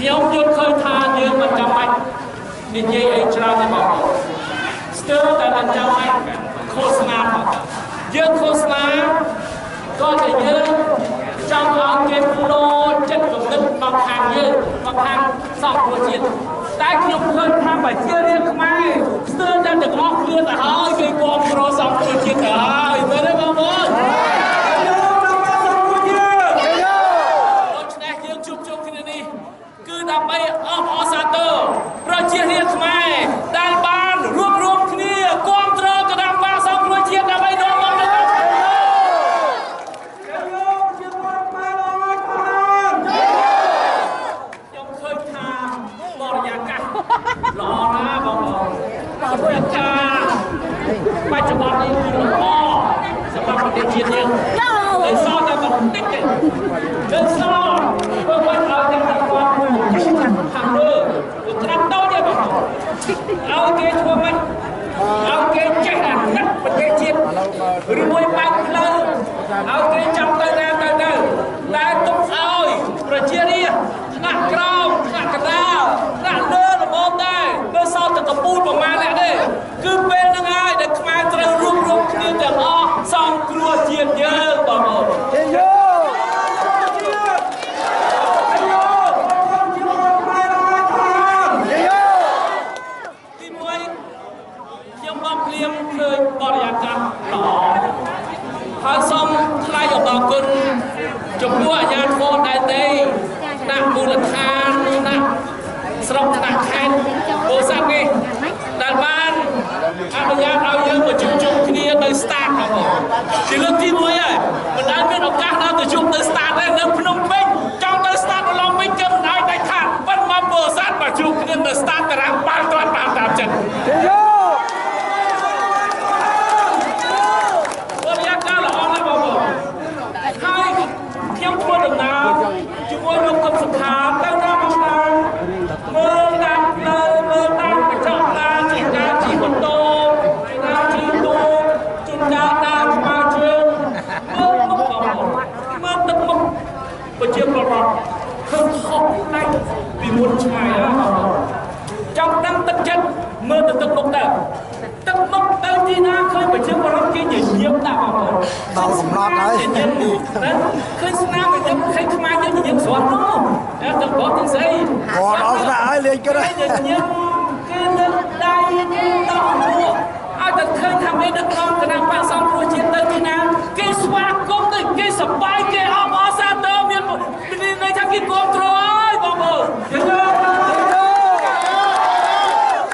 ខ្ញុំយល់ឃើញថាយើងមិនចាំបាច់និយាយអីច្រើនទេបងប្អូនស្ទើរតែមិនចាំបាច់ឃោសនាផងយើងឃោសនាក៏តែយើងចង់ឲ្យគេផ្លោចិត្តគំនិតមកខាងយើងមកខាងសង្គ្រោះជាតិតែខ្ញុំឃើញថាប្រជារាស្ត្រខ្មែរស្ទើរតែទាំងអស់គ្នាទៅហើយគេគាំទ្រសង្គ្រោះជាតិទៅហើយមែនទេបងប្អូនដូច្នេះយើងជួបជុំគ្នានេះគឺដើម្បីអបអរសាទរប្រជារាស្ត្រខ្មែរដែលបានរួបរวมគ្នាគាំទ្រគណៈបក្សសង្គ្រោះជាតិដើម្បីនាំមកនូវខ្ញុំឃើញថាបរិយាកាសល្អណាស់បងប្អូនបរិយាកាសបច្ចុប្បន្ននេះគឺល្អសម្រាប់ប្រទេសជាតិយើងនៅសល់តែបន្តិចទេនៅសល់ធ្វើមិនឲ្យតែគាត់ខាងលើក្រាត់តូចទេបងប្អូនឲ្យគេធ្វើមិនឲ្យគេចេះអាណិតប្រទេសជាតិឬមួយបើកផ្លូវឲ្យគេចាំទៅណាទៅទៅតែទុកឲ្យប្រជារាស្ត្រថ្នាក់ក្រោមថ្នាក់កណ្ដាលថ្នាក់លើល្មមដែរនៅសល់តែកពូលប្រមាណអ្នកទេគឺពេលហ្នឹងហើយដែលខ្មែរត្រូវរួមរួមគ្នាទាំងអស់សង្គ្រោះជាតិយើងបងប្អូនទីមួយខ្ញុំមកភ្លាមឃើញបរិយាកាសល្អហើយសូមថ្លែងអំណរគុណចំពោះអាជ្ញាធរដែនដីថ្នាក់មូលដ្ឋានថ្នាក់ស្រុកថ្នាក់ខេត្តពោធិ៍សាត់នេះដែលបានអនុញ្ញាតឲ្យយើងមកជួបជុំគ្នានៅស្តាតបងប្អូនជាលើកទី1ហើយមិនដែលមានឱកាសដល់ទៅជួបនៅស្តាតទេនៅភ្នំពេញចង់ទៅស្តាតអូឡំពិកគេមិនឲ្យដាច់ខាតប៉ុន្តែមកពោធិ៍សាត់មកជួបគ្នានៅស្តាតតារាងបាល់ទាត់បានតាមចិត្តបរិយាកាសល្អណាស់បងប្អូនហើយខ្ញុំធ្វើដំណើរជាមួយលោកកឹមសុខាទៅណាមកណាមើលតាមផ្លូវមើលតាមកញ្ចក់ឡានជួនកាលជិះម៉ូតូដើរជិះទូកជួនកាលដើរថ្មើរជើងមើលមុខបងប្អូនមើលទឹកមុខប្រជាពលរដ្ឋឃើញខុសប្លែកពីមុនឆ្ងាយណាស់បងប្អូនចង់ដឹងទឹកចិត្តមើលទៅទឹកមុខទៅទឹកមុខទៅទីណាឃើញប្រជាពលរដ្ឋគេញញឹមដាក់បងប្អូន ដល់កំណត់ហើយ ញញឹមណាឃើញស្នាមញញឹមឃើញខ្មែរយើងញញឹមស្រស់នោះតែទាំងប្រុសទាំងស្រី គាត់ដល់ថ្នាក់ហើយលេងគិតហើយ ញញឹមគេលើកដៃគេដកមួកឲ្យតែឃើញថាមេដឹកនាំគណៈបក្សសង្គ្រោះជាតិទៅទីណាគេស្វាគមន៍ទៅគេសប្បាយគេអបអរសាទរមានន័យថាគេគាំទ្រ